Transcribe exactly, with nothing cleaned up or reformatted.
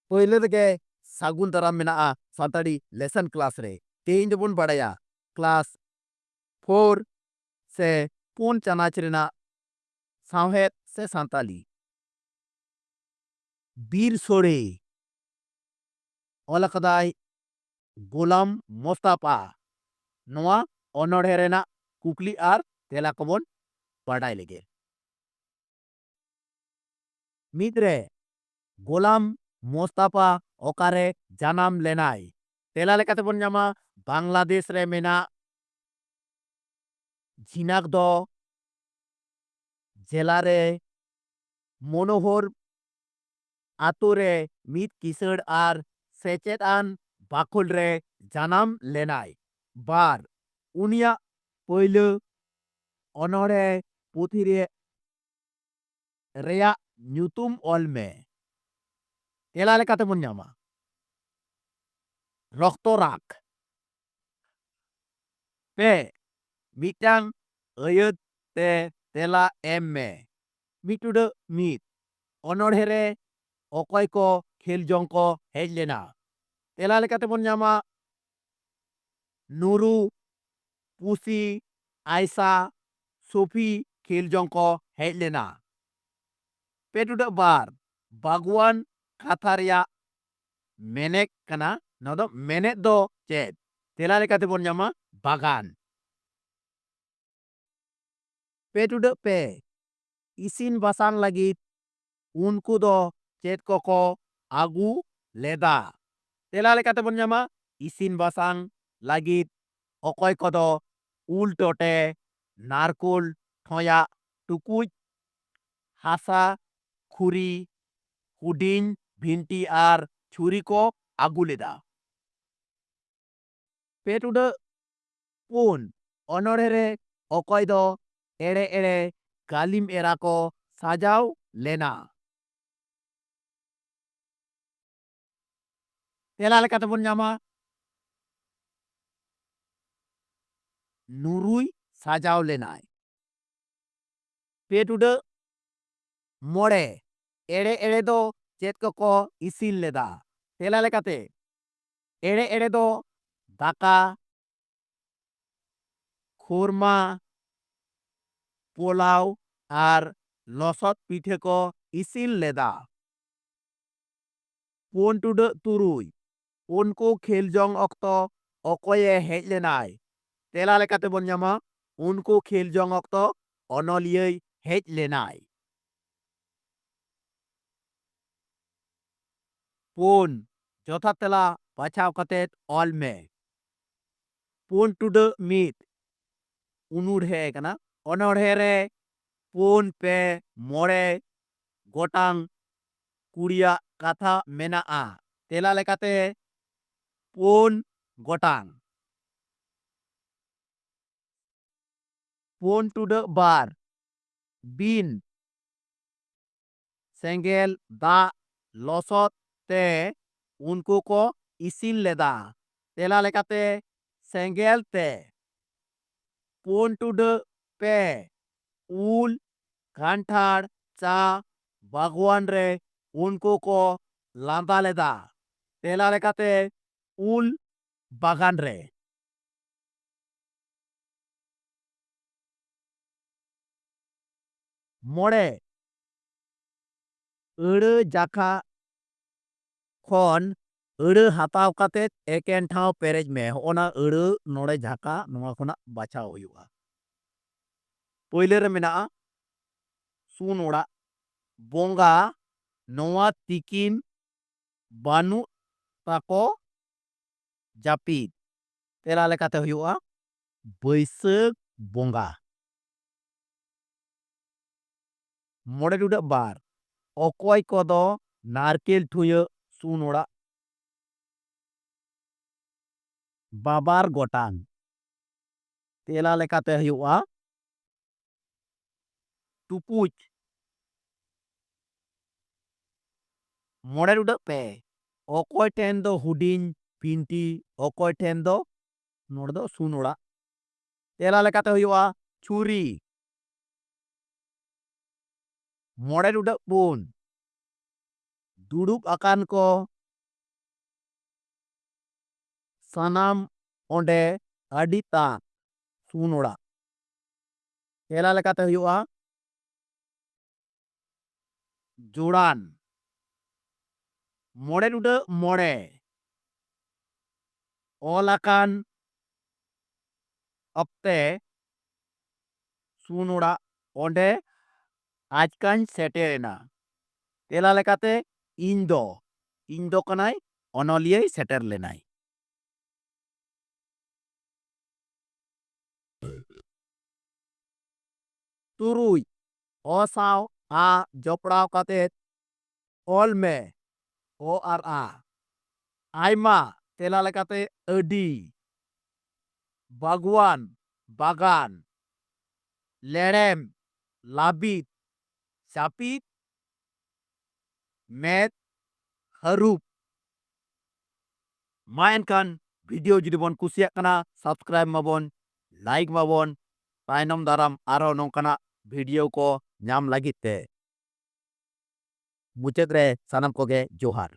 ᱯᱳᱭᱞᱳ ᱨᱮᱜᱮ ᱥᱟᱹᱜᱩᱱ ᱫᱟᱨᱟᱢ ᱢᱮᱱᱟᱜᱼᱟ ᱥᱟᱱᱛᱟᱲᱤ ᱞᱮᱥᱚᱱ ᱠᱞᱟᱥ ᱨᱮ᱾ ᱛᱮᱦᱮᱧ ᱫᱚᱵᱚᱱ ᱵᱟᱲᱟᱭᱟ ᱠᱞᱟᱥ ᱯᱷᱳᱨ ᱥᱮ ᱯᱩᱱ ᱪᱟᱱᱟᱪ ᱨᱮᱱᱟᱜ ᱥᱟᱶᱦᱮᱫ ᱥᱮ ᱥᱟᱱᱛᱟᱞᱤ᱾ ᱵᱤᱨ ᱥᱳᱲᱮ, ᱚᱞ ᱟᱠᱟᱫᱟᱭ ᱜᱳᱞᱟᱢ ᱢᱳᱥᱛᱟᱯᱷᱟ᱾ ᱱᱚᱣᱟ ᱚᱱᱚᱬᱦᱮ ᱨᱮᱱᱟᱜ ᱠᱩᱠᱞᱤ ᱟᱨ ᱛᱮᱞᱟ ᱠᱚᱵᱚᱱ ᱵᱟᱰᱟᱭ ᱞᱮᱜᱮ᱾ ᱢᱤᱫ ᱨᱮ, ᱜᱳᱞᱟᱢ ᱢᱳᱥᱛᱟᱯᱷᱟ ᱚᱠᱟᱨᱮ ᱡᱟᱱᱟᱢ ᱞᱮᱱᱟᱭ? ᱛᱮᱞᱟ ᱞᱮᱠᱟᱛᱮ ᱵᱚᱱ ᱧᱟᱢᱟ ᱵᱟᱝᱞᱟᱫᱮᱥ ᱨᱮ ᱢᱮᱱᱟᱜ ᱡᱷᱤᱱᱟᱠᱫᱚ ᱡᱮᱞᱟ ᱨᱮ ᱢᱚᱱᱳᱦᱚᱨ ᱟᱛᱳ ᱨᱮ ᱢᱤᱫ ᱠᱤᱥᱟᱹᱬ ᱟᱨ ᱥᱮᱪᱮᱫ ᱟᱱ ᱵᱟᱠᱷᱳᱞ ᱨᱮ ᱡᱟᱱᱟᱢ ᱞᱮᱱᱟᱭ᱾ ᱵᱟᱨ, ᱩᱱᱤᱭᱟᱜ ᱯᱳᱭᱞᱳ ᱚᱱᱚᱬᱦᱮ ᱯᱩᱛᱷᱤ ᱨᱮ ᱨᱮᱭᱟᱜ ᱧᱩᱛᱩᱢ ᱚᱞ ᱢᱮ᱾ ᱛᱮᱞᱟ ᱞᱮᱠᱟᱛᱮ ᱵᱚᱱ ᱧᱟᱢᱟ ᱨᱚᱠᱛᱚ ᱨᱟᱜᱽ᱾ ᱯᱮ, ᱢᱤᱫᱴᱟᱝ ᱟᱹᱭᱟᱹᱛ ᱛᱮ ᱛᱮᱞᱟ ᱮᱢ ᱢᱮ᱾ ᱢᱤᱫ ᱴᱩᱰᱟᱹᱜ ᱢᱤᱫ, ᱚᱱᱚᱬᱦᱮ ᱨᱮ ᱚᱠᱚᱭ ᱠᱚ ᱠᱷᱮᱞ ᱡᱚᱝ ᱠᱚ ᱦᱮᱡ ᱞᱮᱱᱟ? ᱛᱮᱞᱟ ᱞᱮᱠᱟᱛᱮ ᱵᱚᱱ ᱧᱟᱢᱟ ᱱᱩᱨᱩ, ᱯᱩᱥᱤ, ᱟᱭᱥᱟ, ᱥᱳᱯᱷᱤ ᱠᱷᱮᱞ ᱡᱚᱝ ᱠᱚ ᱦᱮᱡ ᱞᱮᱱᱟ᱾ ᱯᱮ ᱴᱩᱰᱟᱹᱜ ᱵᱟᱨ, ᱵᱟᱜᱽᱣᱟᱱ ᱠᱟᱛᱷᱟ ᱨᱮᱭᱟᱜ ᱢᱮᱱᱮᱠ ᱠᱟᱱᱟ, ᱱᱚᱣᱟ ᱫᱚ ᱢᱮᱱᱮᱫ ᱫᱚ ᱪᱮᱫ? ᱛᱮᱞᱟ ᱞᱮᱠᱟᱛᱮ ᱵᱚᱱ ᱧᱟᱢᱟ ᱵᱟᱜᱟᱱ᱾ ᱯᱮ ᱴᱩᱰᱟᱹᱜ ᱯᱮ, ᱤᱥᱤᱱ ᱵᱟᱥᱟᱝ ᱞᱟᱹᱜᱤᱫ ᱩᱱᱠᱩ ᱫᱚ ᱪᱮᱫ ᱠᱚᱠᱚ ᱟᱹᱜᱩ ᱞᱮᱫᱟ? ᱛᱮᱞᱟ ᱞᱮᱠᱟᱛᱮ ᱵᱚᱱ ᱧᱟᱢᱟ ᱤᱥᱤᱱ ᱵᱟᱥᱟᱝ ᱞᱟᱹᱜᱤᱫ ᱚᱠᱚᱭ ᱠᱚᱫᱚ ᱩᱞ ᱴᱚᱴᱮ, ᱱᱟᱨᱠᱳᱞ ᱴᱷᱚᱸᱭᱟᱜ ᱴᱩᱠᱩᱡ, ᱦᱟᱥᱟ ᱠᱷᱩᱨᱤ, ᱦᱩᱰᱤᱧ ᱵᱷᱤᱱᱴᱤ ᱟᱨ ᱪᱷᱩᱨᱤ ᱠᱚ ᱟᱹᱜᱩ ᱞᱮᱫᱟ᱾ ᱯᱮ ᱴᱩᱰᱟᱹᱜ ᱯᱩᱱ, ᱚᱱᱚᱬᱦᱮ ᱨᱮ ᱚᱠᱚᱭ ᱫᱚ ᱮᱲᱮ ᱮᱲᱮ ᱜᱟᱹᱞᱤᱢ ᱮᱨᱟ ᱠᱚ ᱥᱟᱡᱟᱣ ᱞᱮᱱᱟ? ᱛᱮᱞᱟ ᱞᱮᱠᱟᱛᱮ ᱵᱚᱱ ᱧᱟᱢᱟ ᱱᱩᱨᱩᱭ ᱥᱟᱡᱟᱣ ᱞᱮᱱᱟᱭ᱾ ᱯᱮ ᱴᱩᱰᱟᱹᱜ ᱢᱚᱬᱮ, ᱮᱲᱮ ᱮᱲᱮ ᱫᱚ ᱪᱮᱫ ᱠᱚᱠᱚ ᱤᱥᱤᱱ ᱞᱮᱫᱟ? ᱛᱮᱞᱟ ᱞᱮᱠᱟᱛᱮ, ᱮᱲᱮ ᱮᱲᱮ ᱫᱚ ᱫᱟᱠᱟ, ᱠᱷᱳᱨᱢᱟ, ᱯᱳᱞᱟᱣ ᱟᱨ ᱞᱚᱥᱚᱫ ᱯᱤᱴᱷᱟᱹ ᱠᱚ ᱤᱥᱤᱱ ᱞᱮᱫᱟ᱾ ᱯᱩᱱ ᱴᱩᱰᱟᱹᱜ ᱛᱩᱨᱩᱭ, ᱩᱱᱠᱩ ᱠᱷᱮᱞ ᱡᱚᱝ ᱚᱠᱛᱚ ᱚᱠᱚᱭᱮ ᱦᱮᱡ ᱞᱮᱱᱟᱭ? ᱛᱮᱞᱟ ᱞᱮᱠᱟᱛᱮ ᱵᱚᱱ ᱧᱟᱢᱟ, ᱩᱱᱠᱩ ᱠᱷᱮᱞ ᱡᱚᱝ ᱚᱠᱛᱚ ᱚᱱᱚᱞᱤᱭᱟᱹᱭ ᱦᱮᱡ ᱞᱮᱱᱟᱭ᱾ ᱯᱩᱱ, ᱡᱚᱛᱷᱟᱛ ᱛᱮᱞᱟ ᱵᱟᱪᱷᱟᱣ ᱠᱟᱛᱮ ᱚᱞ ᱢᱮ᱾ ᱯᱩᱱ ᱴᱩᱰᱟᱹᱜ ᱢᱤᱫ, ᱚᱱᱩᱬᱦᱮ ᱠᱟᱱᱟ᱾ ᱚᱱᱚᱬᱦᱮ ᱨᱮ ᱯᱩᱱ, ᱯᱮ, ᱢᱚᱬᱮ ᱜᱚᱴᱟᱝ ᱠᱩᱲᱤᱭᱟᱜ ᱠᱟᱛᱷᱟ ᱢᱮᱱᱟᱜᱼᱟ᱾ ᱛᱮᱞᱟ ᱞᱮᱠᱟᱛᱮ ᱯᱩᱱ ᱜᱚᱴᱟᱝ᱾ ᱯᱩᱱ ᱴᱩᱰᱟᱹᱜ ᱵᱟᱨ, ᱵᱤᱱ, ᱥᱮᱸᱜᱮᱞ, ᱫᱟᱜ, ᱞᱚᱥᱚᱫ ᱛᱮ ᱩᱱᱠᱩ ᱠᱚ ᱤᱥᱤᱱ ᱞᱮᱫᱟ᱾ ᱛᱮᱞᱟ ᱞᱮᱠᱟᱛᱮ ᱥᱮᱸᱜᱮᱞ ᱛᱮ᱾ ᱯᱩᱱ ᱴᱩᱰᱟᱹᱜ ᱯᱮ, ᱩᱞ, ᱠᱟᱱᱴᱷᱟᱲ, ᱪᱟ ᱵᱟᱜᱽᱣᱟᱱ ᱨᱮ ᱩᱱᱠᱩ ᱠᱚ ᱞᱟᱸᱫᱟ ᱞᱮᱫᱟ᱾ ᱛᱮᱞᱟ ᱞᱮᱠᱟᱛᱮ ᱩᱞ ᱵᱟᱜᱟᱱ ᱨᱮ᱾ ᱢᱚᱬᱮ, ᱟᱹᱲᱟᱹ ᱡᱟᱠᱷᱟ ᱠᱷᱚᱱ ᱟᱹᱲᱟᱹ ᱦᱟᱛᱟᱣ ᱠᱟᱛᱮ ᱮᱠᱮᱱ ᱴᱷᱟᱶ ᱯᱮᱨᱮᱡ ᱢᱮ᱾ ᱦᱚᱸᱜᱼᱚ ᱱᱟ ᱟᱹᱲᱟᱹ ᱱᱚᱰᱮ ᱡᱷᱟᱠᱟ, ᱱᱚᱣᱟ ᱠᱷᱚᱱᱟᱜ ᱵᱟᱪᱷᱟᱣ ᱦᱩᱭᱩᱜᱼᱟ᱾ ᱯᱳᱭᱞᱳ ᱨᱮ ᱢᱮᱱᱟᱜᱼᱟ ᱥᱩᱱ ᱚᱲᱟᱜ ᱵᱚᱸᱜᱟ, ᱱᱚᱣᱟ ᱛᱤᱠᱤᱱ ᱵᱟᱹᱱᱩᱜ ᱛᱟᱠᱚ ᱡᱟᱹᱯᱤᱫ᱾ ᱛᱮᱞᱟ ᱞᱮᱠᱟᱛᱮ ᱦᱩᱭᱩᱜᱼᱟ ᱵᱟᱹᱭᱥᱟᱹᱠᱷ ᱵᱚᱸᱜᱟ᱾ ᱢᱚᱬᱮ ᱴᱩᱰᱟᱹᱜ ᱵᱟᱨ, ᱚᱠᱚᱭ ᱠᱚᱫᱚ ᱱᱟᱨᱠᱮᱞ ᱴᱷᱩᱭᱟᱹᱜ ᱥᱩᱱ ᱚᱲᱟᱜ? ᱵᱟᱵᱟᱨ ᱜᱚᱴᱟᱝ᱾ ᱛᱮᱞᱟ ᱞᱮᱠᱟᱛᱮ ᱦᱩᱭᱩᱜᱼᱟ ᱴᱩᱯᱩᱡ᱾ ᱢᱚᱬᱮ ᱴᱩᱰᱟᱹᱜ ᱯᱮ, ᱚᱠᱚᱭ ᱴᱷᱮᱱ ᱫᱚ ᱦᱩᱰᱤᱧ ᱵᱷᱤᱱᱴᱤ, ᱚᱠᱚᱭ ᱴᱷᱮᱱ ᱫᱚ, ᱱᱚᱰᱮ ᱫᱚ ᱥᱩᱱ ᱚᱲᱟᱜ᱾ ᱛᱮᱞᱟ ᱞᱮᱠᱟᱛᱮ ᱦᱩᱭᱩᱜᱼᱟ ᱪᱷᱩᱨᱤ᱾ ᱢᱚᱬᱮ ᱴᱩᱰᱟᱹᱜ ᱯᱩᱱ, ᱫᱩᱲᱩᱵ ᱟᱠᱟᱱ ᱠᱚ ᱥᱟᱱᱟᱢ ᱚᱸᱰᱮ ᱟᱹᱰᱤ ᱛᱟᱠ ᱥᱩᱱ ᱚᱲᱟᱜ᱾ ᱛᱮᱞᱟ ᱞᱮᱠᱟᱛᱮ ᱦᱩᱭᱩᱜᱼᱟ ᱡᱳᱲᱟᱱ᱾ ᱢᱚᱬᱮ ᱴᱩᱰᱟᱹᱜ ᱢᱚᱬᱮ ᱚᱞ ᱟᱠᱟᱱ ᱚᱠᱛᱮ ᱥᱩᱱ ᱚᱲᱟᱜ ᱚᱸᱰᱮ ᱟᱪᱠᱟᱧ ᱥᱮᱴᱮᱨ ᱮᱱᱟ᱾ ᱛᱮᱞᱟ ᱞᱮᱠᱟᱛᱮ ᱤᱧ ᱫᱚ, ᱤᱧ ᱫᱚ ᱠᱟᱱᱟᱭ ᱚᱱᱚᱞᱤᱭᱟᱹᱭ ᱥᱮᱴᱮᱨ ᱞᱮᱱᱟᱭ᱾ ᱛᱩᱨᱩᱭ, ᱚ ᱥᱟᱶ ᱟ ᱡᱚᱯᱲᱟᱣ ᱠᱟᱛᱮ ᱚᱞ ᱢᱮ, ᱚ ᱟᱨ ᱟ᱾ ᱟᱭᱢᱟ, ᱛᱮᱞᱟ ᱞᱮᱠᱟᱛᱮ ᱟᱹᱰᱤ, ᱵᱟᱜᱽᱣᱟᱱ, ᱵᱟᱜᱟᱱ, ᱞᱮᱲᱮᱢ, ᱞᱟᱹᱵᱤᱫ, ᱪᱟᱹᱯᱤᱫ, ᱢᱮᱫ, ᱦᱟᱹᱨᱩᱵ᱾ ᱢᱟ ᱮᱱᱠᱷᱟᱱ video ᱡᱩᱫᱤ ᱵᱚᱱ ᱠᱩᱥᱤᱭᱟᱜ ᱠᱟᱱᱟ, subscribe ᱢᱟᱵᱚᱱ, like ᱢᱟᱵᱚᱱ, ᱛᱟᱭᱱᱚᱢ ᱫᱟᱨᱟᱢ ᱟᱨᱦᱚᱸ ᱱᱚᱝᱠᱟᱱᱟᱜ video ᱠᱚ ᱧᱟᱢ ᱞᱟᱹᱜᱤᱫ ᱛᱮ᱾ ᱢᱩᱪᱟᱹᱫ ᱨᱮ ᱥᱟᱱᱟᱢ ᱠᱚᱜᱮ ᱡᱚᱦᱟᱨ᱾